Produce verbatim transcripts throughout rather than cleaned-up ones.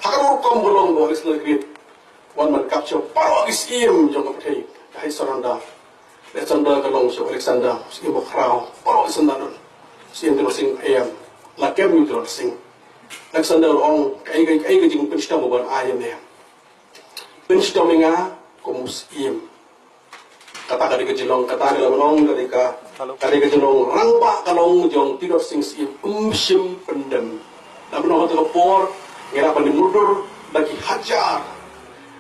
Ha ka rukom ba long ba u Alexander the Great u wan ban capture baroh ki syiem jong ka pyrthei, ka high surrender. Alexander ka long sha u Alexander, syiem ba khraw, baroh ki syiem don. Syiem Tirot Sing Iem, la kem ïa u Tirot Sing. Alexander u ong, kaei kaei kaei ka jingpynshitom ba ngan ai ïa me. Pynshitom ïa nga kum u syiem. Kata ka dei ka jinglong, kata ka la ban ong ka dei ka, ka dei ka jinglong rangbah ka long jong Tirot Sing Syiem, ym shym pyndem. La ban ong ha kata ka por, ngi la ban mutdur da ki hajar.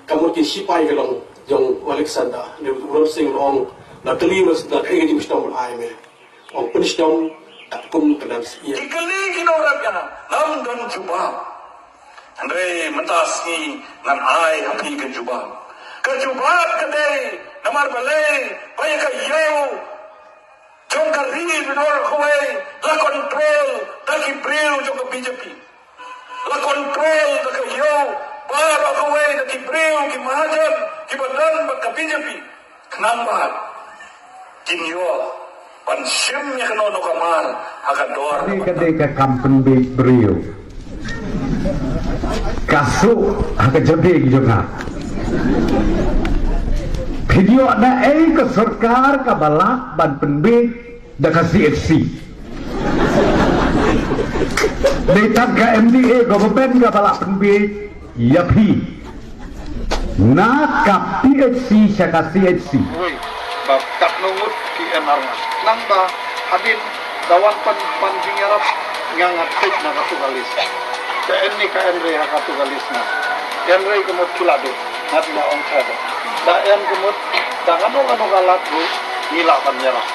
Ka mut ki shipai ka long jong u Alexander, ne u Tirot Sing u ong, la kylli u Alexander, kaei ka jingpynshitom ban ai me. Ong pynshitom katkum ka dang syier. Ki kylli ki nongrep ïa nga, ngam don jubab. Hynrei mynta sngi ngan ai ha phi ka jubab. Ka jubab ka dei namar balei ba ïa ka ïew jong ka ri Myanmar kawei la control da ki briew jong ka B J P. La control da ka ïew baroh kawei da ki briew, ki mahajan, kiba don bad ka B J P. Khnang ba kin ïoh ban shim ïa kano kano ka mal ha ka dor. Ka dei ka kam pynbiej briew. Ka suk ha ka jingbiej jong nga. Phi ïoh na ei ka sorkar kaba lah ban pynbiej da ka C H C. Dei tang ka M D A government kaba lah pynbiej ïa phi na ka P H C sha ka C H C. Wei, ba katno ngut ki N R nga. Nang ba hadien da wan pan pan jingïarap nga nga tip na katu ka list. Ka en ni ka en re ha katu ka list nga. En re ka mut ki la dei. Ngat nga ong ka dei. Da en ka mut da kano kano ka lad ruh ngi lah ban ïarap.